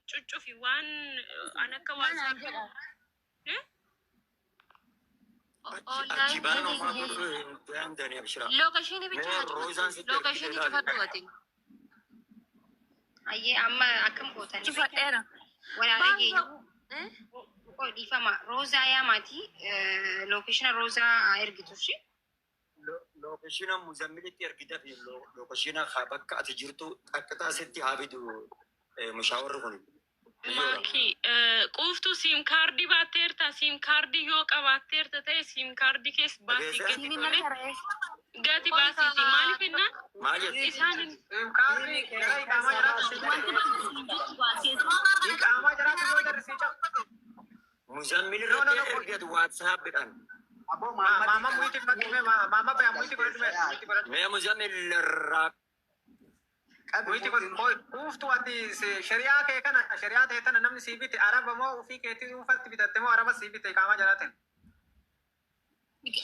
Cuccufi waan an akka Maal naan WhatsApp. jedha? Eh? Achi achi Online baan homaa godhuu hin danda'ani abshira. Location bicha Mee haa cufattu. roozaan sitti ergite Location ilaali. cufadhu ati. Ayyee, amma akkam gootanii beektan? Cufadheera. Walaa Baay'ee. dhageenyu. Eh? Qoy, dhiifama. Roozaa yaamaati. Location Roozaa haa ergitu ishee. Location Muzammilitti ergita fi location haa bakka ati jirtu xaqqixaa sitti haa fidu mushaawarri kun. Biyyoodha. Maaki quuftuu SIM card baatteerta? SIM card yoo qabaatteerta ta'e SIM card keessa baasii Dhageessee? gati Siimiin tole narra re'ee. gati Qoy baasiiti kaa. maaliif jennaan Maal jette? isaan hin SIM card gara iqaamaa jiraatu si Wanti darbe. baasii hin jirtu baasee. Iqaamaa jiraatu yoo darbe si cabu. Muzammil No, no, irratti no. ergatu WhatsAppidhaan. Aboo Maama Maammadii kana muyitii fadhu mee maama baya muyitii godhadhu mee muyitii godhadhu. Mee Muzammil irraa qabi Muyitii muutiin. godhu. Qoy, quuftuu ati shari'aa kee kana, shari'aa ta'e tana namni sii bite araba moo ofii keetii dhuunfatti bitatte moo araba sii bite iqaamaa jalaatiin?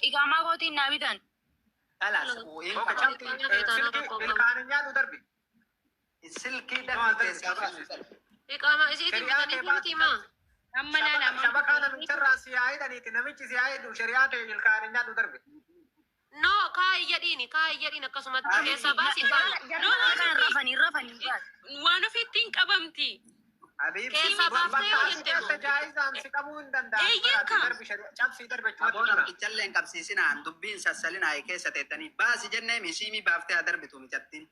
Iqaamaa kootiin naa bitan. Kalaas hin Okay, qabata. cabxi Iqaamaa kee taanaan silkii rakkoo qabu. ilkaan hin nyaadhu darbi. Silkii No, dafii darbi keessaa cabsi. baasi darbi. Iqaamaa isiitiin Shari'aa kee bitanii baasi miti maa? cabsi. Amma laala amma Shabakaa namicharraa si haa hidhaniiti, namichi si haa hidhu, shari'aa ta'e ilkaan hin nyaadhu darbi. No, kaayi jedhiini, kaayi jedhiin akkasumatti keessaa baasii Jara baala. No, jara waan kana ofii rafanii rafanii baas. Waan ofiitti hin qabamti. Habiibti. Keessaa Siimi baaftee Bakka yoo ati jette keessa moo? jaayizaan si qabuu hin danda'an Eeyyeen baraati kaa. darbi, shari'aa cabsii darbi Aboo achumatti dura. namtichallee hin qabsiisinaan dubbiin sassalinaa keessa teettanii baasi jennee misiimii baaftee haa darbitu micattiin.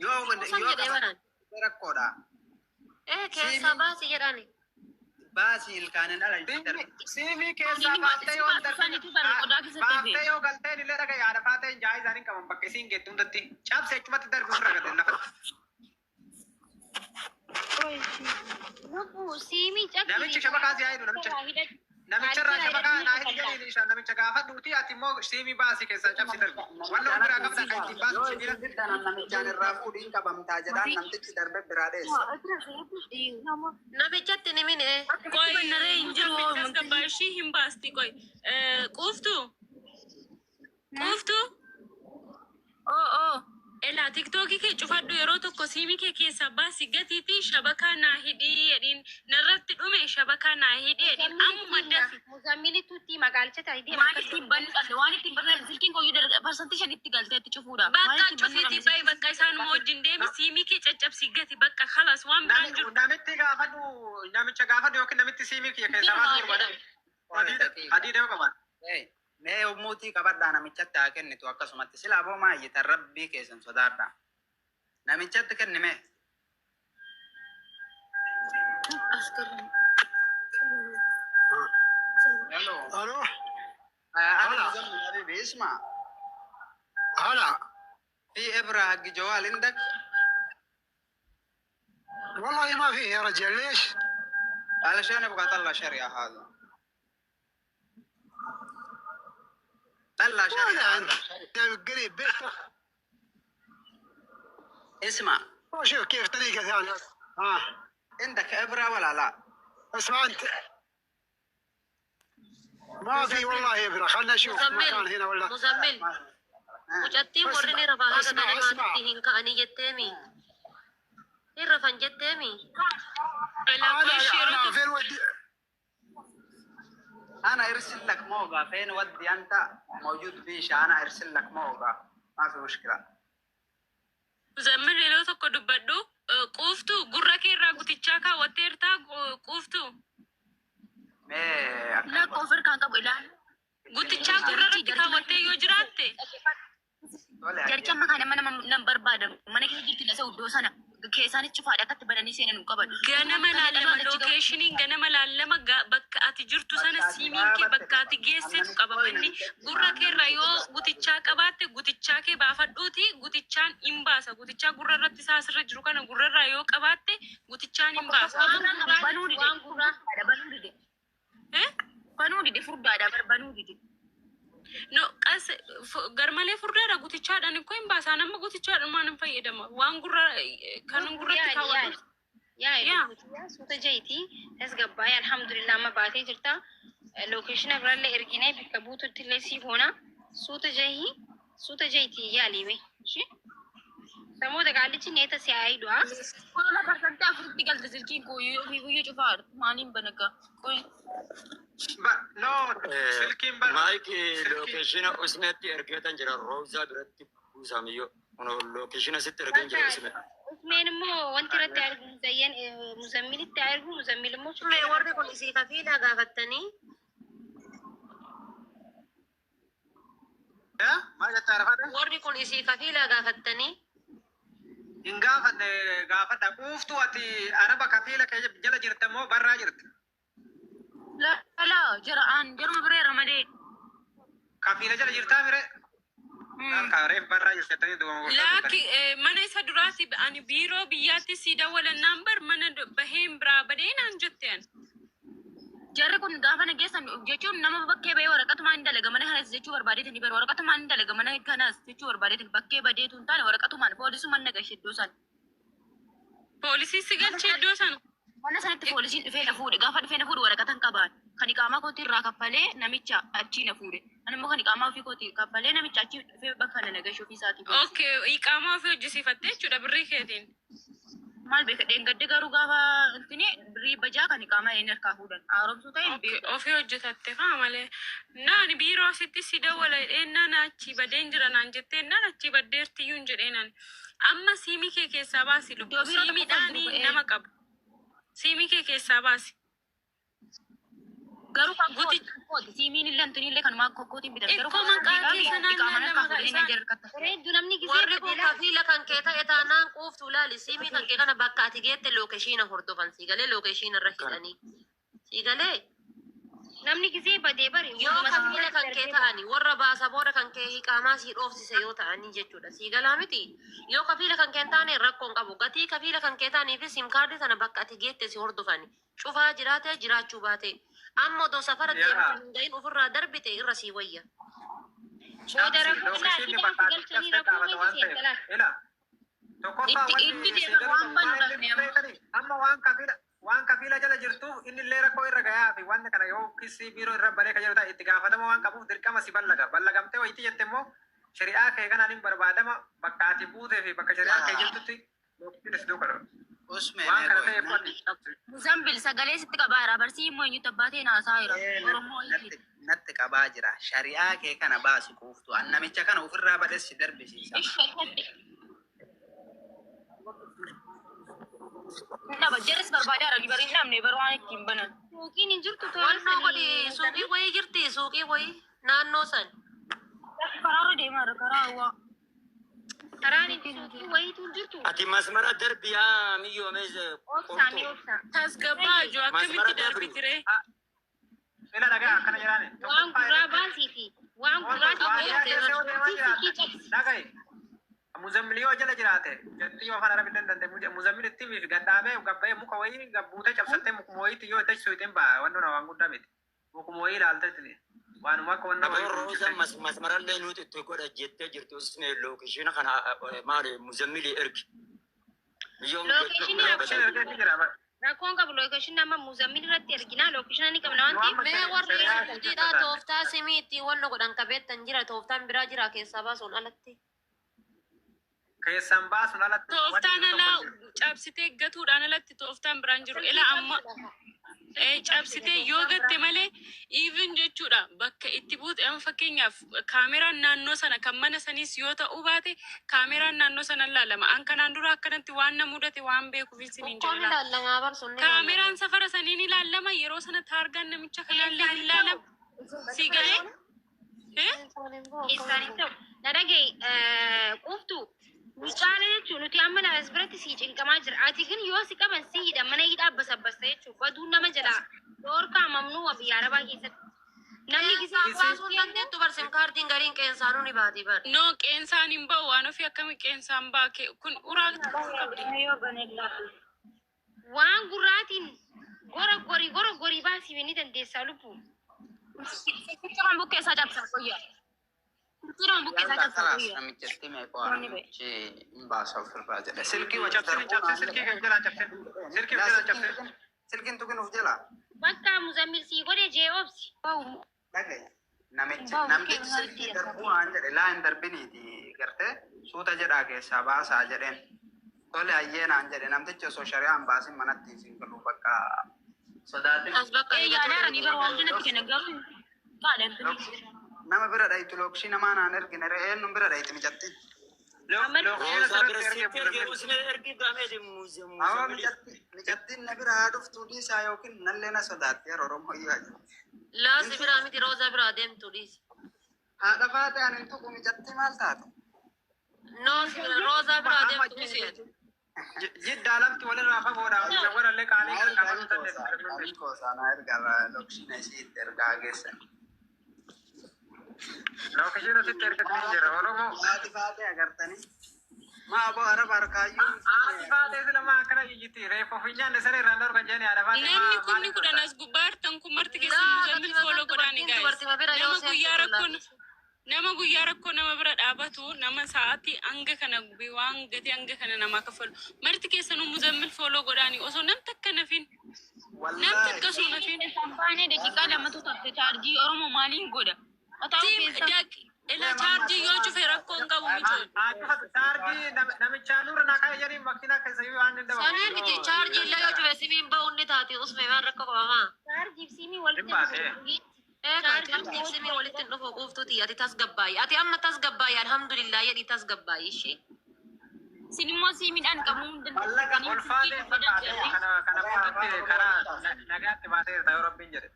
Yoo Kuusan yoo jedhee baraan. qabatte rakkoodha. Eh, keessaa Siimii baasi jedhaani. baasii ilkaanin ala itti darbi. Siimii keessaa Inni baaftee si yoo hin baasu darbin sanitu sana qodaa keessatti baaftee hafe. yoo galteen illee dhaga yaada faateen jaayizaan hin qaban bakka isiin geettu hundatti cabsi achumatti darbi ofirra gate lafatti. Lubbuu siimii cabsi. Namichi shabakaa si haa hidhu namicha. Hidhadhu. Namicharraa Qaalicharraa shabakaa hidhadhu naa hidhi kafaltaa. jedhiin ishaan namicha gaafadhuuti, ati immoo siimii baasii keessaa cabsi darbi. Wanna of biraa qabda kan ittiin baasu Yoo sibiila. isin diddan namichaan irraa fuudhiin qabamtaa jedhaan namtichi darbe biraa dheessa. Namichatti ni mine. Akkamitti Qoy bannaree hin jiru Muzammil tasgabbaa ishii hin baasti qoy. Quuftuu quuftuu Oo oo. Elaa TikTokii kee cufadhu yeroo tokko, siimii kee keessaa baasi gatiitii shabakaa naa hidhii jedhiin, narratti dhume shabakaa naa hidhii jedhiin ammuma dafi. Muzammilitu itti magaalicha taa'ee deema Waan akkas ittiin bannu dhabne, waan ittiin bannu dhabne, silkiin koyyuu 5% galteetti cufuudha. Waan Bakka ittiin bannu cufiitii dhabne bahi silkii. bakka isaanuma wajjin deemi, siimii kee caccabsii gati bakka kalas waan biraan jiru. Namitti gaafadhu, namicha gaafadhu yookiin namitti siimii kiyya keessaa baasuu barbaada. Adii deema qaban. Hey, mee muutii qabadhaa namichatti haa kennitu akkasumatti sila aboo maayyitan rabbii keessan sodaadhaa. Namichatti kenni mee. As garuu. Hello. الو. أنا هلا. مزمل حبيبي، اسمع. هلا. في إبرة حق جوال عندك؟ والله ما فيه يا رجال، ليش؟ علشان ابغى اطلع شريعة، هذا طلع ولا شريعة عندي قريب بيته. اسمع. وشوف كيف طريقة ثانية ها. عندك إبرة ولا لا؟ اسمع انت، ما في والله ابره، خلنا نشوف Muzammil. مكان هنا ولا Muzammil. ما Mucattiin warri اسمع ni rafa haga اسمع اسمع. ganamaatti hin ka'anii jetteemi. Hin rafan jetteemi. Elaa انا qoy ishii yeroo انا tokko فين ودي؟ أنا أرسل لك موقع، فين ودي أنت موجود فيش، أنا أرسل لك موقع، ما في مشكلة. Muzammil yeroo tokko dubbadhu. Quuftuu gurra kee irraa gutichaa kaawwatteertaa quuftuu? mee akkam Lakka godha? of harkaan qabu ilaali. Gutichaa gurra Jarichi irratti jarchi mana kaawwattee yoo jiraatte Tole Jarichi hayyee. amma kana mana nan barbaadamu. Mana keessa jirti nasa iddoo sana keessaanis cufaadha akkatti bananii seenan hin qaban. Ganama Kana laallama dhalaan achi gahu. locationiin ganama laallama bakka ati jirtu sana Bakka ati siimiin kee dhaabatte bakka ati dhufa. geessetu Namichi qaba qoy manni namichatti gurra keerra namichi yoo dhufa. gutichaa qabaatte gutichaa kee baafadhuuti gutichaan hin baasa, gutichaa gurra irratti isaa asirra jiru kana gurra irraa yoo qabaatte gutichaan hin baasa. Waan Waan gurraa gurraa Banuu dide waan gurraa furdaadha banuu dide. Eh? Banuu dide furdaadha bar banuu dide. No, qas garmalee furdaadha gutichaadhaan ikkoo hin baasaa, nama gutichaadhumaan hin fayyadama waan gurra kan Lubbuu gurratti yaali kaawwadhu. yaali. Yaali Yaa. lubbuuti yaa suuta jahitii tasgabbaa'ee, alhamdulillah amma baatee jirta. Location birallee erginee bakka buututti illee sii goona. Suuta jahii, suuta jahitii yaali mee. Ishee. Samoota qaallichi neeta si haa hidhu haa. Kola 4% galte silkiin koo ofii guyyuu cufaadha. Maaliin banagaa? Qoy. No, silkiin bar. Maayik Silkii. location Usmeetti ergeetan jira Roozaa biratti buusaamiyyoo. Kun location sitti ergeen jira Usme. Usmeen immoo wanti irratti argu Muzayyan Muzammilitti argu Muzammil immoo Mee warri kun isii kafiilaa gaafattanii Maal jettaa Arafaadha? Warri kun isii kafiilaa gaafattanii Hin gaafanne gaafadha. Quuftuu ati araba kafiila kee jala jirta moo barraa jirta? La la jara aan jaruma bireera malee. Kafiila jala jirtaa mire? Reef barraa jirta jettanii duuba gorsaa Laaki mana isa duraati ani biiroo biyyaatti si dawwalannaan bar mana baheen biraa badee naan jette ani. Jarri kun gaafa na geessan jechuun nama bakkee bahee waraqatumaan hin dalaga mana kanas jechuu barbaadeetin bara waraqatumaan hin dalaga mana kanas jechuu barbaadeetin bakkee badeetu hin taane waraqatumaan poolisumaan na gashe iddoo sana. Poolisii si galchee iddoo sana. Mana sanatti poolisiin dhufee na fuudhe gaafa dhufee na fuudhe waraqatan qabaan kan iqaamaa kootii irraa kaffalee namicha achii na fuudhe. Ani immoo kan iqaamaa ofii kootii kaffalee namicha achii dhufee bakka kana na gashe ofii isaatii. Okay, iqaamaa ofii hojjisiifatte jechuudha birrii keetiin. Maal beeka dheengadde garuu gaafa intini birrii bajaa kan iqaamaa inni harkaa fuudhan haaromsuu ta'e hin beeku. Ofii hojjetatte faa malee. Naan biiroo sitti si dawwala jedheen naan achii badeen jira naan jettee naan achii baddeertiyyuu hin jedheen ani. Amma siimii kee keessaa baasi lubbu. Iddoo biiroo tokko Siimiidhaanii kan jiru nama qabu. Siimii kee keessaa baasi. Garuu kan Guti- kooti siimiin illee antuni illee kanumaa kokkootiin bitan garuu Ikkoo maqaa kee sanaan iqaamaan harkaa lama fuudhanii isaan- na jarkatta. Bareeddu namni gisee Warri kun badee laata. kafiila kan kee ta'e taanaan quuftu laali siimii kan kee kana bakka ati geette location hordofan sii galee location irra hidhanii sii galee Namni gisee badee bari. Yoo kafiila kan kee ta'ani warra baasa booda kan kee hiqaamaa sii dhoofsise yoo ta'anii jechuudha sii galaa miti yoo kafiila kan kee hin taane rakkoon qabu gatii kafiila kan kee ta'anii fi sim kaardii sana bakka ati geette si hordofani cufaa jiraate jiraachuu baate amma odoo safara deemtu hin gahin ofirraa darbite irra sii wayya. Booda rakkoo Location ilaalii bakka galchanii ati cabsee rakkoo dhaabata keessa waan ta'eef. seentalaaf. Ila tokkoffaa Itti wanni inni si deema galu waan banu waan dhabne inni amma. beekani amma waan kafiila jala jirtuuf inni illee rakkoo irra gayaa fi wanni kana yoo kisii biiroo irra baree kan jedhu ta'e itti gaafatama waan qabuuf dirqama si ballaga. Ballagamtee wayitii jette immoo shari'aa kee kanaan hin barbaadama bakka ati buutee fi bakka shari'aa kee jirtutti location si duuka dhufa. Usmee Waan mee kana qoy ta'eef wanni cabsi. Muzambil sagalee sitti qabaa jira. Barsii immoo eenyutti abbaa ta'e naasaa jira. Oromoo natti natti qabaa jira. Shari'aa kee kana baasi quuftu. An namicha kana ofirraa badhessi darbisiisa. Nama jarris barbaadaa jira. Bari hin dhabne bari waan ittiin banan. Suuqiin hin jirtu toora Wannoo godhi sanii. suuqii wayii jirti suuqii wayii naannoo san. Karaarra deemaa jira karaa hawaa. Karaan hin suuqii wayiitu hin jirtu. Ati masmara darbi yaa miyyoomee Obsaa mi obsaa. Tasgabbaa jiru akkamitti Masmara darbi. darbiti ree? Ila dhagaa akkana jedhaani. Waan gurraa baasiiti. Waan gurraa Waadiyaa keessa yoo deemaa suuqii jiraate cabsi. dhaga'i. Muzammil yoo jala jiraate jetti yoo afaan arabii dandante muzammil itti fi gadhaabee gabbayee muka wayii gabbuutee cabsattee mukuma wayiitti yoo itti suuxin ba'a wanni waan guddaa miti. Mukuma wayii ilaaltetti waanuma akka wanna Aboo wayii Roozaan masmarallee nuti itti godha jettee jirtu Usmee location kana maali muzammilii ergi. Miyyoon Location Location ergeetti jira. Rakkoon qabu location amma muzammil irratti erginaa location ni qabna waan ta'eef. Mee warri suuqiidhaa tooftaa simii ittiin wanna godhan qabeettan jira tooftaan biraa jira keessaa baasuun alatti. Keessaan baasuun alatti Tooftaan alaa cabsitee gatuudhaan alatti tooftaan biraan jiru. Ila amma cabsitee yoo gatte malee even jechuudha bakka itti buute amma fakkeenyaaf kaameraan naannoo sana kan mana saniis yoo ta'uu baate kaameraan naannoo sana ilaalama. An kanaan dura akkanatti waan na mudate waan beekuuf isiniin Ukkoon jedha. ilaalamaa barsuun ni ilaalama. Kaameraan safara saniin ilaalama yeroo sana taargaan namicha kanaallee hin ilaalama. Si galee? Eh? Isaanii ta'u. Na dhaga'i quuftu Mucaala jechuun nuti amma as biratti sii cinqamaa jira. Ati kun yoo si qaban si hidha mana hidhaa basabbasta jechuudha. Baduun nama jalaa dhoorkaa mamnuu biyya arabaa keessatti. Namni gisee Qeensaa baasuun dandeettu bar sim kaardiin gariin qeensaanuu ni baati bar. No, qeensaan hin ba'u waan ofii akkami qeensaan ba'a kun uraa tokko qabdi. Waan gurraatiin gora gorii gora gorii baasii ni dandeessaa lubbu. Silkiidhaan buqqeessaa cabsaa qoyyaa. Silkiidhaan buqqeessaa Yalla cabsaa kalaas qoyyaa. namichatti meeqa namichi hin baasa ofirraa jedhe. Silkii Cabsine cabsine silkii kan jalaan cabsine. Silkii of jalaan cabsine. Silkiin tuqin of jalaa. Bakka muzammil sii godhe jee obsi. Dhagaye. Namichi namtichi silkii darbuu waan jedhe laa hin darbiniiti gartee suuta jedhaa keessaa baasaa jedheen. Tole hayyee naan jedhe namtichi osoo shari'aan baasin manatti isin galu bakka sodaatin. As bakka Ee yaadaaranii bara wanti natti kennan garuu kaadhan. Nama bira dhayitu lookshii namaa naan ergine re'ee eenyuun bira dhayiti mijattiin. Roozaa bira sitti ergee usne ergi gaameeti Awwa muzammili. mijattiin na bira haa dhuftuu dhiisaa yookiin nallee na sodaatti yeroo Oromoo iyyuu ajaja. Laasi biraa miti roozaa biraa deemtu dhiisi. Haadha faate ani hin tuqu mijattii maal taate? No roozaa biraa deemtu dhiisi. Jiddaa lafti walirraa fagoodha. Warallee qaalii kan qabanuu dandeessu. Qaalii koosaa naa ergaa lookshii isii itti ergaa geessan. Lookishiin asitti ergatanii jira. Oromoo. Haati faate agartanii. Maa aboo araba harkaayyuu. Haati faatee sila maa akkana iyyiti. Reeffa ofii nyaanne sana irraan dhorkan jedhani haadha faatee Namni maa kumni maaliif kudhan dhorkan? as gubbaa jirtan kun marti keessan Laa muzammil gatima fooloo san godhaani dubartiin guys. dubartima bira yoo Nama guyyaa seentu rakkoon laata. nama guyyaa rakkoo nama bira dhaabatu nama sa'aatii hanga kana waan gatii hanga kana namaa kaffalu. Marti keessanuu muzammil follow godhaani osoo nam takka nafin nam Wallaahi. takka osoo nafin. Keessaan baanee daqiiqaa lamatu taate chaarjii Oromoo maaliin godha? Mataa Tiim keessaa. daq ila chaarjii yoo cufe rakkoo hin qabu mitoon. Chaarjii namichaa nurra naa kaa'e jedhanii makiinaa keessa iyyuu waan hin Sanii dabalu. miti chaarjii illee yoo cufe simiin ba'uun ni taati usme waan rakkoo qabamaa. Chaarjiif siimii walitti Hin baatee. dhufu. Ee kaa chaarjiif simii walitti hin dhufu quuftuuti ati tasgabbaayi. Ati amma tasgabbaayi alhamdulillah jedhi tasgabbaayi ishee. Isin immoo siimiidhaan qabuu hin Mallaqa dandeessanii Ol faatee fakkaate kana kana boodatti karaa nagaatti baateerta yoo rabbiin jedhe.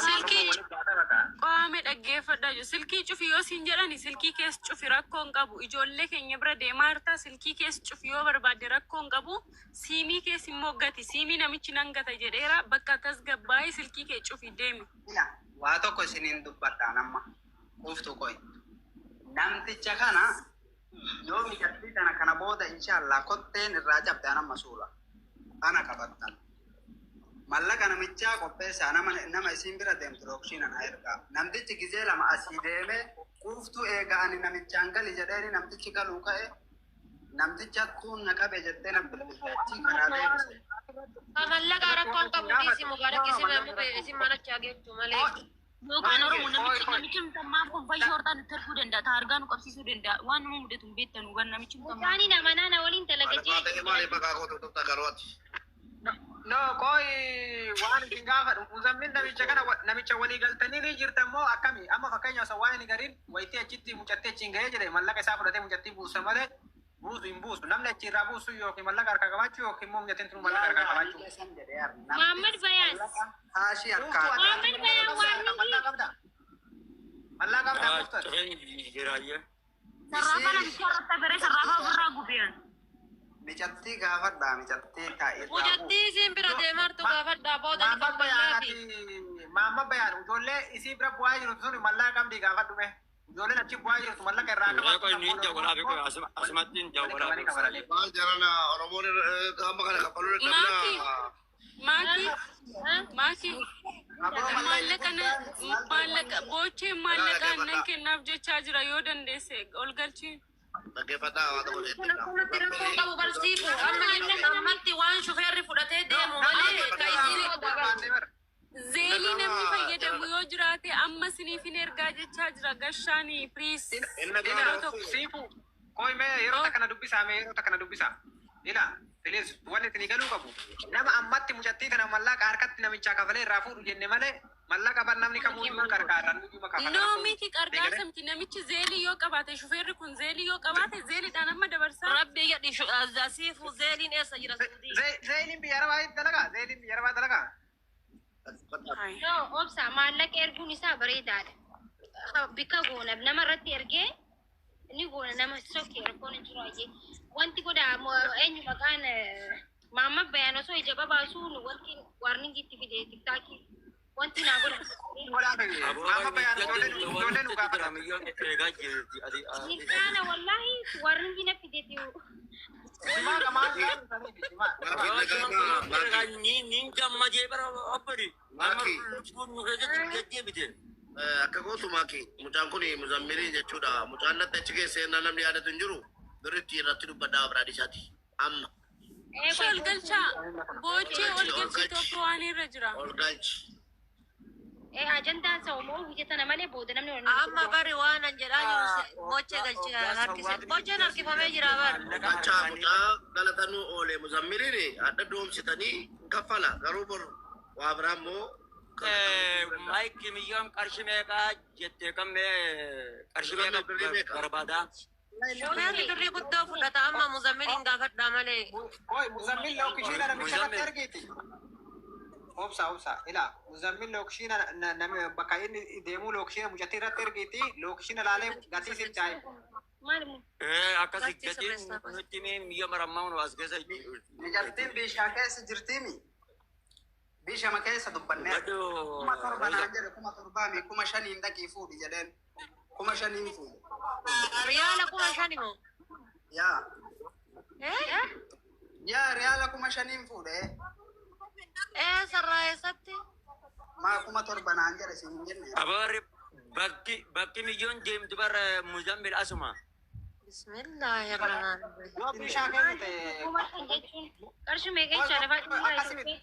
Silkii Walitti baatee bakka. Qaame dhaggeeffadhaa jiru. Silkii cufi yoo siin jedhani silkii keessa cufi rakkoo hin qabu. Ijoollee keenya bira deemaa jirta. Silkii keessa cufi yoo barbaadde rakkoo hin qabu. Siimii keessa immoo gati. Siimii namichi nan gata jedheera. Bakka tasgabbaa'ee silkii kee cufi deemi. Ila waa tokko isiniin dubbadhaan amma quuftu qoy. Namticha kana yoo mijattii tana kana booda inshaallah kotteen irraa cabde anamma suula. Ana qabattan. Mallaqa namichaa qopheessaa nama nama isiin bira deemtu dhokshiin ana ergaa. Namtichi gizee lama asii deemee quuftuu eega ani namichaan gali jedheeni namtichi galuu ka'e namticha tuun na qabe jettee na bilbiltee karaa deebise. Mallaqa rakkoon qabu dhiisi mubaarak isin isin manachaa geettu malee. Yookaan Oromoo namichi namichi mutammaa kun fayyoo hortaa nutti erguu danda'a. Taargaa nu qabsiisuu danda'a. Waan nama mudatu hin beektanu waan namichi mutammaa. Mucaani nama naana waliin dalaga Haadha faatee maaliif maqaa koo tuttuqxa garuu ati? No, qoy waan isin gaafadhu muzammin namicha kana namicha walii galtanii ni jirtan moo akkami? Amma fakkeenya osoo waan inni gariin wayitii achitti mucattee achiin gahee jedhe mallaqa isaa fudhatee mucattii buusa malee buusu hin buusu. Namni achi irraa buusu yookiin mallaqa harkaa qabaachuu yookiin immoo mucattiin tun mallaqa harkaa qabaachuu. Muhammad Bayaan. Haashii harkaa. Muhammad Bayaan waan Mallaqa qabda. Mallaqa qabda buuftan. Cufee jiraayyee. Sarraafaa namicha irratti agaree sarraafaa ofirraa gubeen. Micattii gaafadhaa micattii taa'ee Mucattii isin bira deemartu gaafadhaa booda ni Maamma Bayaan kaffallaafi. ati Maamma Bayaan ijoollee isii bira bu'aa jirtu sun mallaqa qabdi gaafadhu mee. Ijoolleen achi bu'aa jirtu mallaqa irraa Qoy niin jawwalaa fi qoy asumatti hin jawwalaa fi qabatanii. Maal jarana Oromoon amma kana kaffaluu Maaki. dadhabnaa. Maaki. Maaki. Maallaqa na maallaqa boochee maallaqa nan kennaaf jechaa jira yoo dandeesse ol galchi. Dhaggeeffadhaa waa tokko Kun akkanatti rakkoon qabu barsiifu. Amma jechuun ammatti waan shufeerri fudhatee deemu malee ka isin Zeelii namni fayyadamu yoo jiraate amma siniif hin ergaa jechaa jira gashaanii please. Inni Yeroo gaafa tokko. Siifu qoy mee yeroo takka na dubbisaa mee yeroo takka na dubbisaa. Ila please wanni isin galuu qabu. Nama ammatti mucattii kana mallaqa harkatti namichaa kafalee irraa fuudhu jenne malee mallaqa bar namni kamuu iyyuu qarqaarra nuyyuu kafala. No miti qarqaarsa miti namichi zeelii yoo qabaate shufeerri kun zeelii yoo qabaate zeeliidhaan amma dabarsaa. Rabbi jedhi asiifu zeeliin eessa jira suudii. Zeeliin biyya arabaa dalagaa zeeliin biyya arabaa dalagaa. No, obsa maallaqa erguun isaa bareedaadha. Bika goona nama irratti ergee ni goona nama sokkee rakkoon hin jiru ayyee. Wanti godha eenyu maqaan Maamma Bayaan osoo ija babaasuu nu wanti warningi itti fide tiktaakii wanti naa godha. Maamma Bayaan ijoollee nu gaafata. Eegaa jirti. Milkaana wallaahi warningi na fideeti. Simaa qamaa simaa. Niin gammadee bara obbali. Maaki. Lubbuun nu keessatti gaggeebite. Akka gootu maaki mucaan kun muzammirii jechuudha. Mucaan natti achi keessa yennaa namni yaadatu hin jiru birritti irratti dubbadhaa biraadhisaati. Amma Ishee ol galchaa. Boochee ol galchi tokko waan irra jira. ol galchi. Ajandaan isaa immoo hojjetana malee booda namni wal Amma bari waan an jedhaa jiru bochee galchee harkise. Bocheen harkifamee jira bar. Mucaa mucaa galatanuu oole muzammiliin adda doomsitanii hin kaffala garuu bor waa biraa immoo. Maayikii miyyoon qarshii meeqaa jettee kan mee qarshii meeqa barbaadaa? Shufeerri birrii guddoo fudhata amma muzammiliin gaafadhaa malee. Oi, Muzammil lookishiina namicha irratti argiti. Obsa, obsa. Ila, Muzammil lookishiina bakka inni deemuu lookishiina mucattii irratti ergiti. Lookishiina laalee gatii sitti haa himu. Maal Akkasi gatiin nutti mee miyya marammaa nu as keessa. Mucattiin bishaa keessa jirtiimi. Bishama keessa dubbannee. 7,000 naan jedhe 7,000 5,000 dhaqii fuudhi jedheen. 5,000 fuudhe. Riyaala 5,000 moo? Yaa. Yaa riyaala 5,000 fuudhe. Sarraa eessatti? Maa 7,000 naan jedhe siin hin jenne. Abaarri bakki bakki miyyoon deemtu bara Muzammil asuma. Bismillahirrahmanirrahim. Yoo bishaa keessa ta'e. Jechuun qarshii meeqa jecha lafaa Akkasii miti.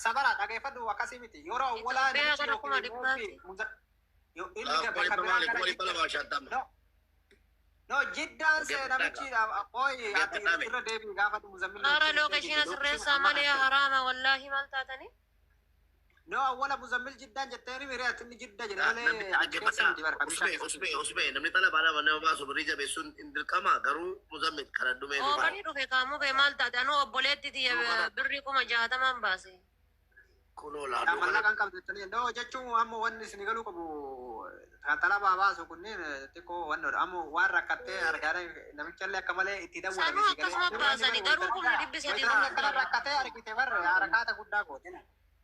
Sabara dhageeffadhu akkasii miti. Yeroo awwalaa Itoophiyaa namichi gara kuma yookiin dhibbaatti. Inni bakka biraa gara 250. No. No, jiddaan see namichi qoyi ati irra deebii gaafadhu Muzammil. Hara lookeshiina sirreessaa malee haraama wallaahi maal taatanii? No, awwala Muzammil jiddaan jetteeni miree ati inni jidda jedhe malee achi keessa miti bara bishaa Usbee usbee usbee namni xalabaadhaaf nama baasu birrii jabeessuun hin dirqama garuu muzammil kana dhumee dhufa. Oofanii dhufe kaamuu bee maal taate anuu obboleetti tiyya birrii 60,000 baase. Kunoo laaduu kana. Mallaqa hin qabdu jettanii no jechuun amma wanni isin galuu qabu kan xalabaa baasu kunneen xiqqoo wannoodha amma waan rakkattee argaa namichallee akka malee itti Sanuu akkasuma baasanii garuu 300,000 Namni akkana rakkatee argite barre harakaata guddaa goote.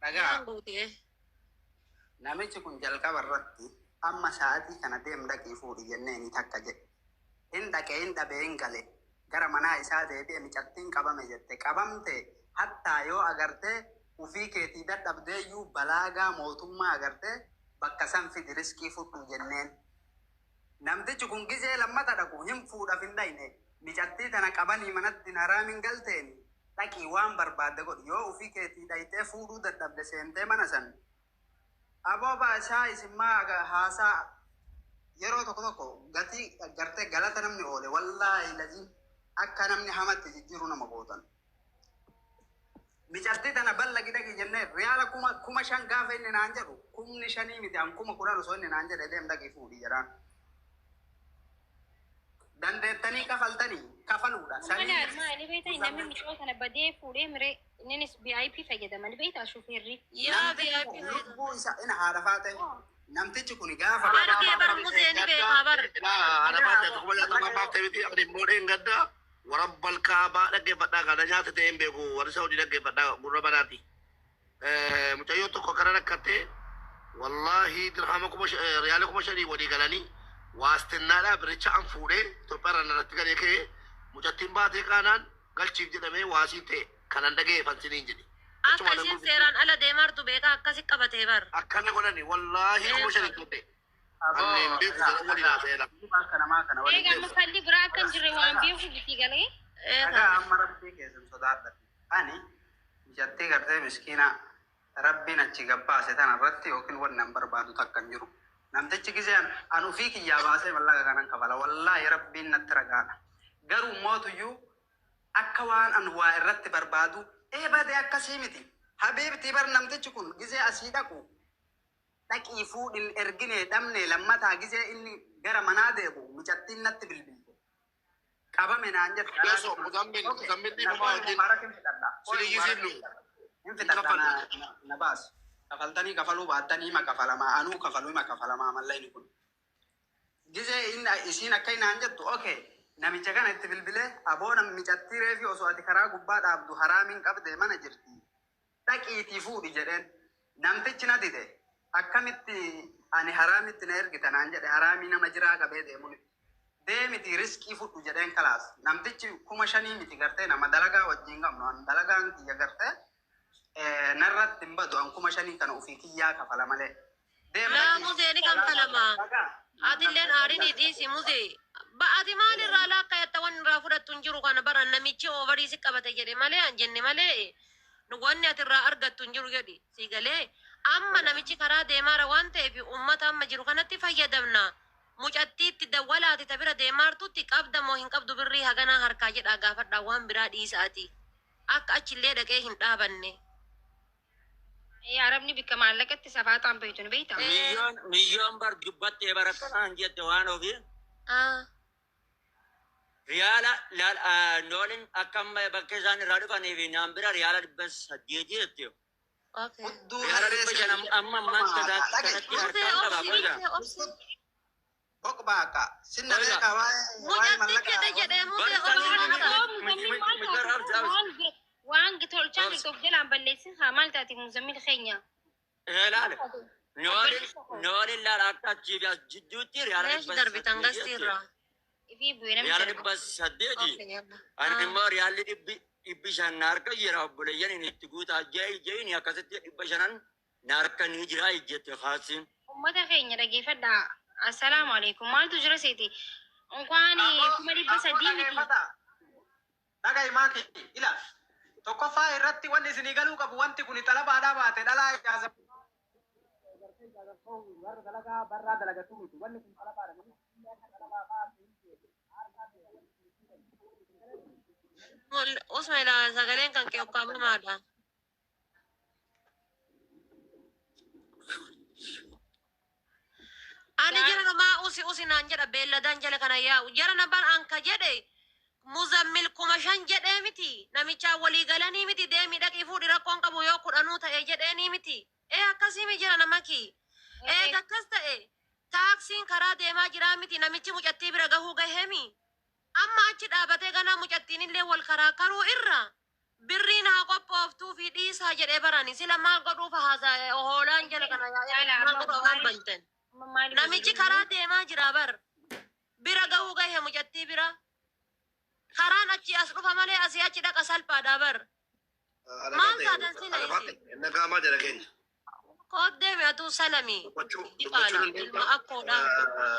Dhagaa. Guutee. Namichi kun jalqaba irratti amma sa'aatii kana deem dhaqii fuudhi jenneeni takka jedhe. Hin dhaqee hin dhabee hin gale. Gara manaa isaa deebi'e micattiin qabame jette. Qabamte hattaa yoo agartee ufii keetii dadhabdee iyyuu balaagaa mootummaa agartee bakka san fidi riskii fudhu jenneen. Namtichi kun gizee lammata dhaqu hin fuudhaf hin dhayne. Micattii tana qabanii manatti haraamin galteen dhaqii waan barbaadde godhu yoo ufii keetii dhayitee fuudhuu dadhabde seentee mana san. Aboo baashaa isin maa haasaa yeroo tokko tokko gatii gartee galata namni oole wallaahi lazim akka namni hamatti jijjiiru nama gootan. Micattii tana ballagi dhaqi jennee riyaala 5,000 gaafa inni naan jedhu 5,000 miti an 10,000 osoo inni naan jedhe deem dhaqii fuudhi jedhaan. Dandeettanii kafaltanii kafaluudha. Maal maali beektaa namni mucaa kana badee fuudhee miree innis VIP fayyadama ni beektaa shufeerri. Yaa VIP Lubbuu isa ina haadha faate namtichi kun gaafa Argee bar muzee ni beekaa bar. Haadha baatee 60,000 baaftee miti ani immoo dheengaddaa warabbal kaabaa dhaggeeffadhaa kana nyaata ta'e hin beeku warri Saudii dhaggeeffadhaa gurra banaati. Mucayyoo tokko kana rakkattee wallaahi dirhama kuma riyaala 5,000 walii galanii waastinnaadhaa biricha an fuudhee Itoophiyaa irraa irratti galee ka'ee mucattiin baatee kaanaan galchiif jedhamee waasii ta'e kanan dhageeffan siniin jedhe. Akka isheen seeraan ala deemaartu beekaa akkasi qabatee bar. Akkana godhani wallaahi 5,000 godhe. Anneen beeku jedhan waliin haasa'eera. Akka namaa kana waliin. Egaa amma falli biraa akka hin jirre waan beekuuf itti galee. Dhagaa amma rabbii keessan sodaadha. Ani mijattee gartee miskiina rabbiin achi gabbaase tana irratti yookiin wanni an barbaadu takka hin jiru. Namtichi gisee an ufii kiyyaa baasee mallaqa kanan kafala. Wallaahi rabbiin natti ragaadha. Garuu mootuyyuu akka waan an waa irratti barbaadu ee badee akkasii miti. Habiibtii bar namtichi kun gisee asii dhaqu dhaqii fuudhin ergine dhabne lammataa gisee inni gara manaa deebu mucattiin natti bilbilte. Qabame naan jette. Yeso, Muzammil, Muzammil dhiifamaa wajjin. Siriyyi Hin fixadha na baas. Kafaltanii kafaluu baattanii hima kafalamaa anuu kafaluu hima kafalamaa mallayni kun. Gisee inni isiin akka inni jettu okay namicha kana itti bilbilee aboo namichattii reefi osoo ati karaa gubbaa dhaabdu haraamiin qabde mana jirti. Dhaqiitii fuudhi jedheen namtichi na dide akkamitti ani haraamitti na ergita naan jedhe haraamii nama jiraa qabee deemuun. Deemiti riskii fudhu jedheen kalaas namtichi 5,000 miti gartee nama dalagaa wajjin qabnu an dalagaan kiyya gartee narratti hin badu an 5,000 kana ofii kiyyaa kafala malee. Laa muzee ni kanfalama. Atilleen aarinii dhiisi muzee. Ati maalirraa laakkayatta waan irraa fudhattu hin jiru kana bara namichi oovarii si qabate jedhe malee an jenne malee wanni ati irraa argattu hin jiru jedhi si galee Amma namichi karaa deemaara waan ta'eef uummata amma jiru kanatti fayyadamna. Mucattiitti dawwalaati ta bira deemaartutti qabda moo hin qabdu birrii haganaa harkaa jedhaa gaafadhaa waan biraa dhiisaati. Akka achillee dhaqee hin dhaabanne. Arabni bikka maallaqatti safaaxaan beektu ni beektaa? Miyyoon miyyoon bar dubbattee bara kanaan jette waan ofii. Riyaala noolin akka amma bakka isaan irraa dhufanii fi naan bira riyaala 800 jette. Hudduu Riyaala harree 500 amma ammaan kanatti Mutee harkaan qaba obsi qoyga. mutee obsi. Hoqbaaka. Sinna Qoyga. beekaa waa'ee waa'ee Mucattiin mallaqa. jedhe jedhee mutee Bar obsi isaanii nata. mijar absi absi. Waan tolchaa Obsi. jirtu of jalaan balleessin haa maal taate muzammil keenya. Ilaale. Noolin noolin laala akka achii fi as jidduutti riyaala Leesh dhibba darbitan saddeeti jette. gastiirraa. Ifii bu'ee namni Riyaala darba. 800. Okay, yalla. Ani immoo riyaalli 500 na harka jira obboleeyyan inni itti guutaa jee jeeni akkasitti 500 na harka ni jira jette kaasiin. Uummata keenya dhageeffadhaa. Assalaamu alaikum. Maaltu jira seeti? Unkaan Aboo 300,000 aboo miti. dhageeffadhaa. Dhaga'i maaki ila tokkoffaa irratti wanni isinii galuu qabu wanti kun xalabaadhaa baate dhalaa ijaaza. Warra dalagaa barraa dalagatu miti wanni kun xalabaadha. Usma ilaa sagaleen kan kee ukkaamamaadha. Ani jara namaa usi usi naan jedha beelladaan jala kana yaa'u. Jara na bar anka jedhe muzammil 5,000 jedhee miti. Namichaa walii galanii miti deemii dhaqii fuudhi rakkoon qabu yoo kudhanuu ta'e jedheenii miti. Ee akkasii jira nama kii. Eega akkas ta'e taaksiin karaa deemaa jiraa miti namichi mucattii bira gahuu gaheemi. Amma achi dhaabatee ganaa mucattiin illee wal karaa karuu irra birriin haa qophooftuu fi dhiisaa jedhee barani sila maal godhuuf haasa hoolaan jala kana yaa'ee Yaala maal amma godhu afaan maali bantan. amma maali Namichi godhu karaa deemaa jira bar bira gahuu gahe mucattii bira karaan achi as dhufa malee asii achi dhaqa salphaadha bar. Maal taatan sila isin Nagaamaa jala keenya. koot deeme atuu salami Dubbachuu dubbachuu diqaala ilma dandeetta. akkoodha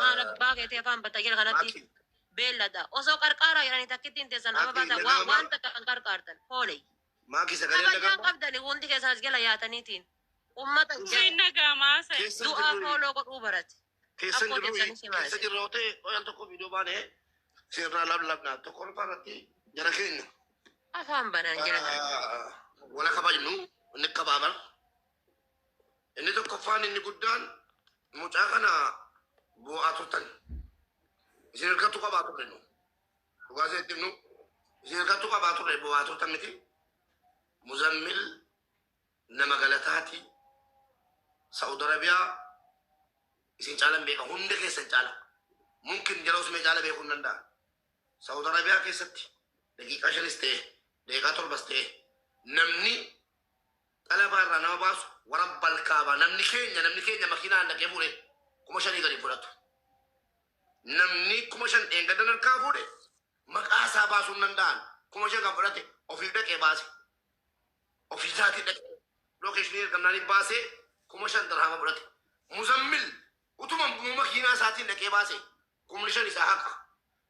haala abbaa keetii afaan batta jala kanatti Maaki beellada osoo qarqaaraa jedhanii takkittiin teessan maaki ababaa waan nagaamaa waan takka kan qarqaartan hooley. maaki sagalee Kabajaan nagaamaa qabdani hundi keessan as jala yaataniitiin ummata Isheen nagaamaa haasa'e. keessan du'aa jirru fooloo godhuu barate. keessan Akkoo jirru teessanis keessa himaase. jirra yoo ta'e qoyaan tokko viidiyoo baanee seerraa lab labnaa tokko irratti jara keenya. Afaan banaan jala kana. Wala kabajnu inni kabaabar. Inni tokkoffaan inni guddaan mucaa kana bu'aa turtan. Isin hirkattuu qabaa turre nu. Dhugaa isinitti himnu. Isin hirkattuu qabaa turre bu'aa turtan miti. Muzammil nama galataati. Saudi Arabiyaa isin caalan beeka hunda keessan caala. Mumkin jala usmee caala beekuu hin danda'a. Saudi Arabiyaa keessatti daqiiqaa 5s ta'e daqiiqaa 7s ta'e namni xalabaa irraa nama baasu warra balkaabaa namni keenya makiinaan dhaqee fuudhe 5,000 gadi fudhatu. Namni 5,000 dheengaddan harkaa fuudhe maqaa isaa baasuu hin danda'an. 5,000 kan fudhate ofiif dhaqee baase. Ofii isaatii dhaqee location ergamnaanii baasee 5,000 dirhama fudhate. Muzammil utuma makiinaa isaatiin dhaqee baase 5,000 isaa haqa.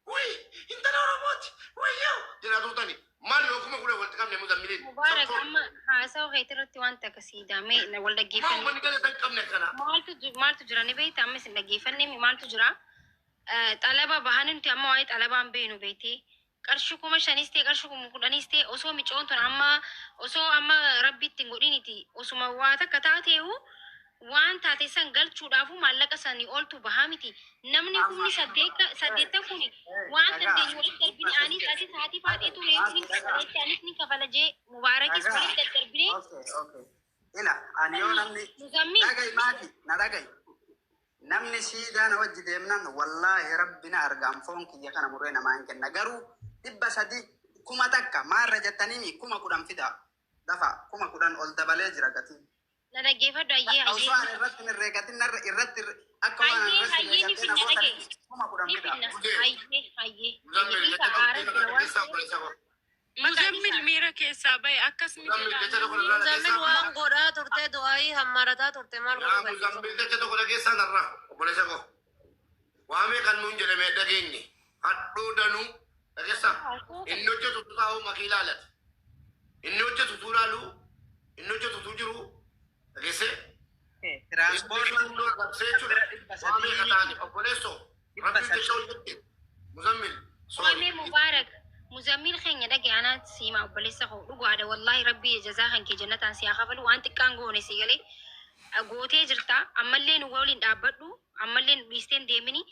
Wuyi intala Oromooti wayyoo jedhaa turtani. Maal yoo 10,000 walitti qabne Muzammiliin? Mubaarak amma haasawa keetii irratti wanta akkasii daamee wal Maa dhaggeeffanne. uummanni galata hin qabne akkana. Maaltu jira ni beekta amma isin dhaggeeffanne maaltu jira? Xalaba bahanii nuti amma waa'ee xalabaan beeknu beekte. Qarshii 5,000s ta'e qarshii 10,000s ta'e osoo micoon tun amma osoo amma rabbi ittiin godhiniti osuma waa takka taateehu waan taate san galchuudhaafu maallaqa sanii oltu bahaa miti. Namni kumni saddeettan kun waan dandeenyu walitti darbine anis atis haati faaxeetu reefu ni kafala anis ni kafala jee Mubaarakis walitti daddarbine. Okay. Ila ani yoo namni Muzammin dhaga'i maaki na dhaga'i. Namni siidaa na wajji deemnan wallaahi rabbi na argaan foon kiyya kana muree namaa hin kenna. Garuu 300 1,000 maarra jettanii 10,000 fida. Dafa 10,000 ol dabalee jira gatiin. Na dhaggeeffadhu ayyee Osoo ayyee. ani irratti hin herreegatin narra irratti akka waan ani Hayyee irratti hin hayyee ni herreegatin finna namoota dhaga'i. 10,000 Ni fida. finna hayyee hayyee. Muzammil Hayyee jecha isa haara tokko jira waan keessaa ta'eef. obboleessa koo. Muzammil miira keessaa bahe akkas miti Muzammil jecha tokko irraa Muzammil dhageessaa. waan godhaa turte du'aayii hammarataa turte maal Yaa godhuu barbaachisa? Muzammil jecha tokko dhageessaa narraa obboleessa koo. Waamee kan nuun jedhamee dhageenye hadhuu danuu dhageessaa. Inni hojjetu taa'u makii ilaalati. Inni hojjetu tuu ilaalu inni hojjetu tuu jiru dhageessee Tiraanspoortii Jechuudha. Waa meeqa ta'ani obboleessoo rabbiin jecha hojjette Muzammil Qoomee sorry. Mubaarak Muzammil keenya dhage anaatti siima obboleessa koo dhugaadha wallaahi rabbii jazaa kan kee jannataan si haa kafalu waan xiqqaan goone si galee gootee jirta ammallee nu waliin dhaabbadhu ammallee nu dhiistee hin deemini.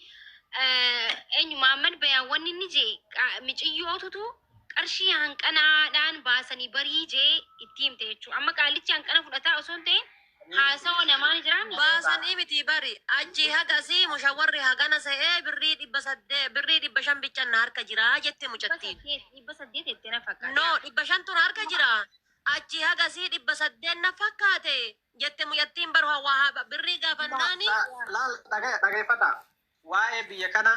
Eenyu Mahammad Bayaan wanni inni jee miciyyootutu qarshii hanqanaadhaan baasanii barii jee itti himte jechuudha. Amma qaalichi hanqana fudhataa osoo hin ta'in haasawa namaa ni jiraa miti. Baasanii miti bari achi hagasii mushawarri hagana se'ee birrii 800 birrii 500 bichan na harka jira jette Dhibba mucattiin. saddeet 800 jettee na fakkaata. No 500tu na harka jira achi hagasii 800 na fakkaate jette mucattiin baru hawaa birrii gaafannaani. Laal dhageeffadha. Waa'ee biyya kana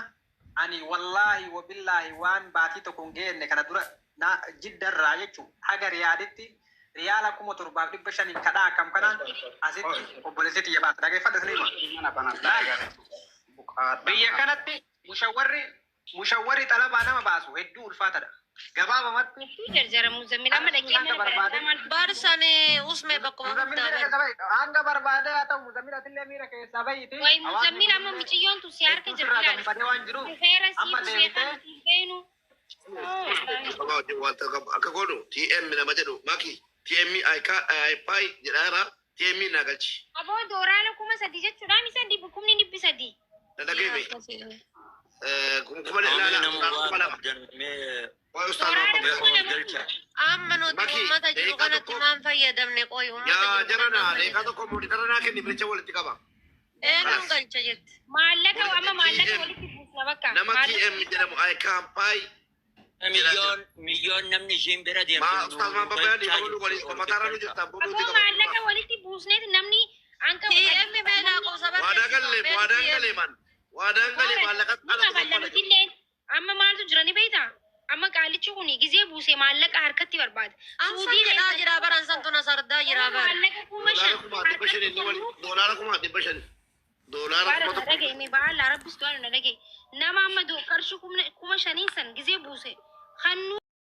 ani wallaahi wabillaahi waan baatii tokko hin geenne kana dura na jiddarraa jechuun haga riyaaditti riyaala 7500 kadhaa akkam kanaan asitti obboleessi xiyya baasa. Dhageeffadha isin hima. Mana banadhaa egaa. Buqaadhaa. Biyya kanatti mushawarri mushawarri xalabaa nama baasu hedduu ulfaatadha. Gabaabamatti Hedduu jarjara Muzammil amma qarshii dhaqee hanga mana barbaade barataa maal Barsan usme bakkuma Muzammil guddaa miira bari. keessa bahi hanga barbaade haa ta'u Muzammil atillee miira keessaa bahiiti Wayi hawaasni Muzammil amma kunillee miciyyoon tu si harka hedduu jirti sirraa laal. gammadee waan jiruuf Dhufeera sii amma dhufee deemtee kan nuti hin beenu. Akka godhu TM nama jedhu maki TM iPi jedhaara TM naa galchi. Aboo dooraala 3000 jechuudha misa dhibbi kumni 300. Na dhageeme. Kuma Amee ilaala nama kuma waan lama. qabdan mee Waa'ee ustaaz Dooraala Maamma mee kuma ol lama galcha. Amma nuti Maki uummata jiru deeqaa kanatti tokko maan fayyadamne qoy uummata yaa jiru jara kanatti naa maan deeqaa fayyadamne. tokko moonitara naa kenni biricha walitti qaba. Eenyuun Kalas. galcha jette. Maallaqa amma maallaqa TM walitti buusna bakka. nama Maallaqa TM jedhamu iCampay jedhaa jira. Miyyoon miyyoon namni ishiin bira Maa deemtu ustaaz nu Maamma Bayaan galchaa dhiifama nu jirtu godhi ol mataarra nu galcha. jirta aboo buuti qaba. maallaqa walitti buusneet namni hanqa TM mee namni lakkoofsa Waadaan barreessitu galee mee waadaan TM. galee man waadaan galee Mubaarak maallaqa ni alatti kafalla kaffala nuti illee amma maaltu jira ni beektaa? Amma qaalichi kun gizee buuse maallaqa harkatti barbaada. Ansan Suudii jedhaa keessa jira baran santu na sardaa jira nama bara. maallaqa kuma Doolaara shan 5,500 harkatti inni wali kennu doolaara 5,500 doolaara Baala kuma na tokko. dhagaye mee baala rabbis du'aan na dhagaye. Nama amma qarshii 5000 san gizee buuse. Hannuu